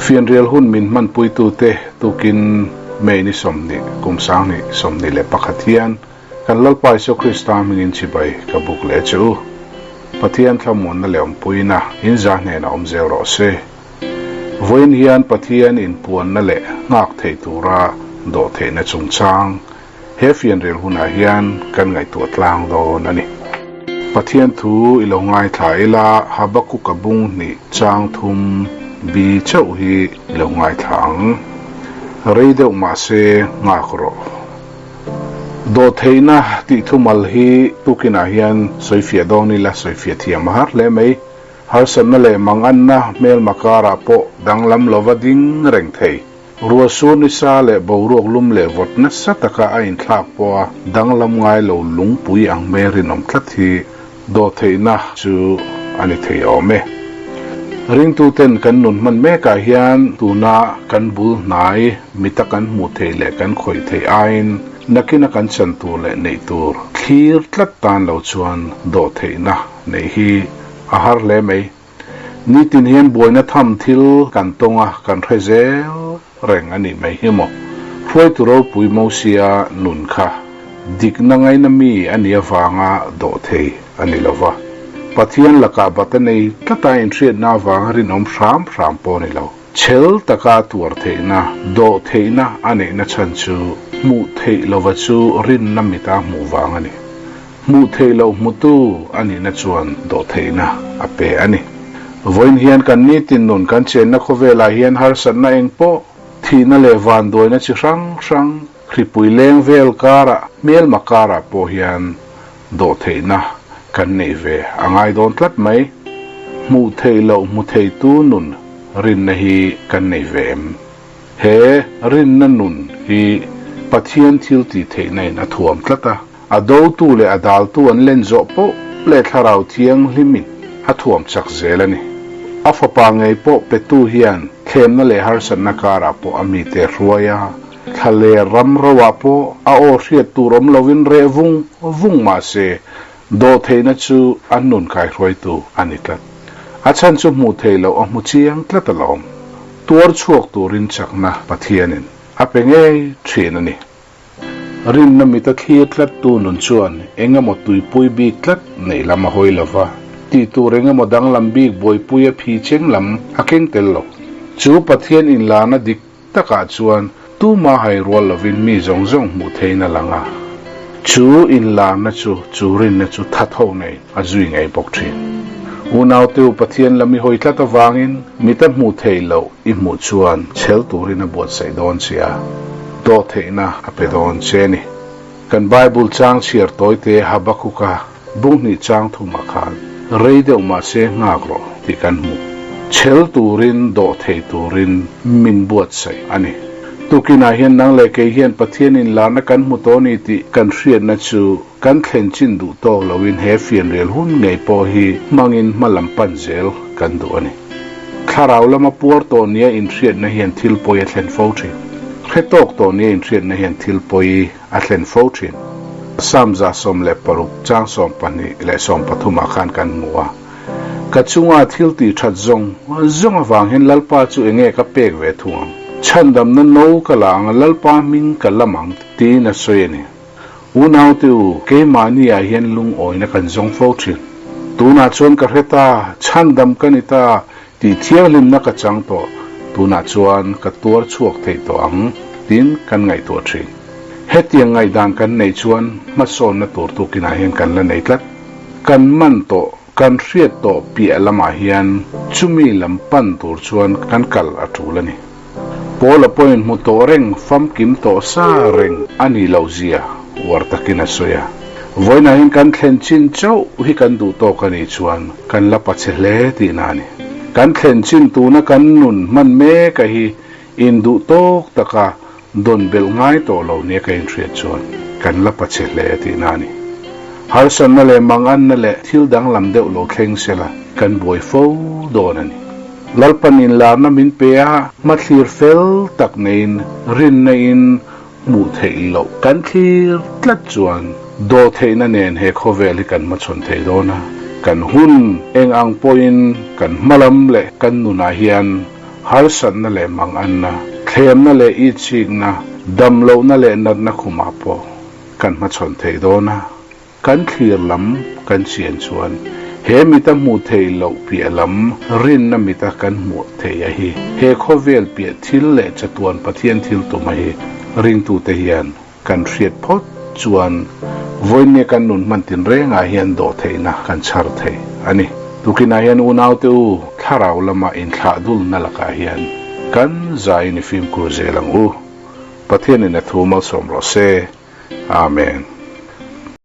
Fianrial hun min hmanpuitute tukin May ni 20 kum 2021 hian kan Lalpa Isua Krista hmingin chibai ka buk leh che u. Pathian thlamuanna leh awmpuina in za hnenah awm zel rawh se. Vawiin hian Pathian inpuanna leh nghak thei tura dawhtheihna chungchang he fianrial hunah hian kan ngaihtuah tlang dawn a ni. Pathian thu i lo ngaithla ila, Habakuka bung hnih chang thum bi chauh hi i lo ngaithla ang. Rei deuh mahse nghak rawh. Dawhtheihna tih thumal hi tukinah hian sawifiah dawn ila sawifiah thiam a har hle mai. Harsatna leh manganna hmelma karah pawh danglam lova ding reng thei. Ruahsur nisa leh boruak lum leh vawt nasa taka a inthlak pawha danglam ngai lo lungpui ang mai rinawm tlat hi dawhtheihna chu a ni thei awm e. Ringtuten kan nun hman mekah hian tuna kan bul hnai mita kan hmuh theih leh kan khawih theih aiin nakina kan chan tur leh neih tur thlir tlat tan lo chuan dawhtheihna neih hi a har hle mai. Nitin hian buaina tham thil kan tawng a, kan hre zel reng a nih mai hi maw? Hruaitu ropui Mosia nun kha dikna ngaina mi a nih avanga dawh thei a ni lo va. Pathian lakah bat a nei tlata inhriatna avanga rinawm hram hram pawh a ni lo. Chhel taka tuar theihna, dawh theihna a neihna chhan chu hmuh theih lova chu rinna mita hmuh vang a ni. Hmuh theih loh hmutu a nihna chuan dawhtheihna a pe a ni. Vawiin hian kan nitin nun kan chenna khawvelah hian harsatna eng pawh, thihna leh vanduaina chi hrang hrang, hripui leng vel karah, hmelma karah pawh hian dawhtheihna kan neih ve a ngai dawn tlat mai. Hmuh theih loh hmu theitu nun rinna hi kan nei ve em? He rinna nun hi Pathian thil tih theihna in a thuam tlat a. A dotu leh a daltu an len zawh poh leh thlarau thianghlimin a thuam chak zel a ni. A fapa ngei pawh petu hian thlemna leh harsatna karah pawh a mite a hruai a, thla leh ram roah pawh a aw hriat tur awm lovin reh vung vung mah se, dawhtheihna chu an nun kaihruaitu a ni tlat. A chhan chu hmuh theih loh a hmu chiang tlat alawm. Tuar chhuak turin chakna Pathianin a pe ngei thin a ni. Rinna mita thlir tlattu nun chuan eng emaw tuipui bik tlat neih lam a hawi lo va, tih tur eng emaw danglam bik buaipui a phi cheng lam a keng tel lo. Chu Pathian inlarna dik takah chuan tuma hai rual lovin mi zawng zawng hmuh theiin a lang a. Chu inlarna chu chu rinna chu thatho nei a zui ngei bawk thin. Unaute u Pathian lam i hawi tlat avangin mita hmuh theih loh i hmuh chuan chhel turin a buatsaih dawn che a, dawhtheihna a pe dawn che a ni. Kan Bible chang chhiar tawite Habakuka bung hnih chang thumah khan rei deuh mahse nghak rawh tih kan hmu. Chhel turin dawhthei turin min buatsaih a ni. Tukinah hian nang leh kei hian Pathian inlarna kan hmu tawh a ni tih kan hriatna chu Kan thlen chin duh tawk loin he fianrial hun ngei pawh hi hmangin hma lam pan zel kan duh a ni. Thlarau lama puar tawh nia inhriatna hian thil pawi a thlen fo thin. Hre tawk tawh nia inhriatna hian thil pawi a thlen fo thin. Psalm 16 chang 12 leh 13 ah khan kan hmu a, Ka chunga thil tih that zawng zawng avang hian Lalpa chu enge ka pek ve thung ang? Chhandamna no ka la ang a, Lalpa hming ka lam ang, tiin a sawi a ni. Unaute u, keimahni ah hian lungawina kan zawng fo thin. Tunah chuan ka hre ta, chhandam ka ni ta, tih thianghlimna ka chang tawh, tunah chuan ka tuar chhuak theih tawh ang, tiin kan ngaihtuah thin. Hetiang ngaihdan kan neih chuan hmasawnna tur tukinah hian kan la nei tlat. Kan man tawh, kan hriat tawh piah lamah hian chumi lam pan tur chuan kan kal a tul a ni. Paula pawhin hmu tawh reng, famkim tawh sa reng a nih loh zia uar takin a sawi a. Vawiinah hian kan thlen chin chauh hi kan duh tawk a nih chuan kan la pache hle tihna a ni. Kan thlen chin tuna kan nun hman mek a hi induh tawk taka dawn belh ngai tawh lo nia ka inhriat chuan kan la pache hle tihna a ni. Harsatna leh manganna leh thil danglam deuh lo thleng sela kan buai fo dawn a ni. Lalpan inlarna min pe a, hmathlir fel tak neiin rinna in hmuh theih loh kan thlir tlat chuan dawhtheihna nen he khawvel hi kan hmachhawn thei dawn a, kan hun eng ang pawhin kan hmalam leh kan nunah hian. Harsatna leh manganna, thlemna leh itsikna, damlohna leh natna khumah pawh kan hmachhawn thei dawn a. Kan thlir lam kan chian chuan he mita hmuh theih loh piah lam rinna mita kan hmuh theih a hi he khawvel piah thil leh chatuan Pathian thil tum a hi ringtute hian kan hriat phawt chuan vawiinnia kan nun hman tinrengah hian dawhtheihna kan chhar thei a ni. Tukinah hian unaute u thlarau lama inthlah dulna lakah hian kan zaiin i fimkhur zel ang u. Pathianin a thu malsawm rawh se. Amen.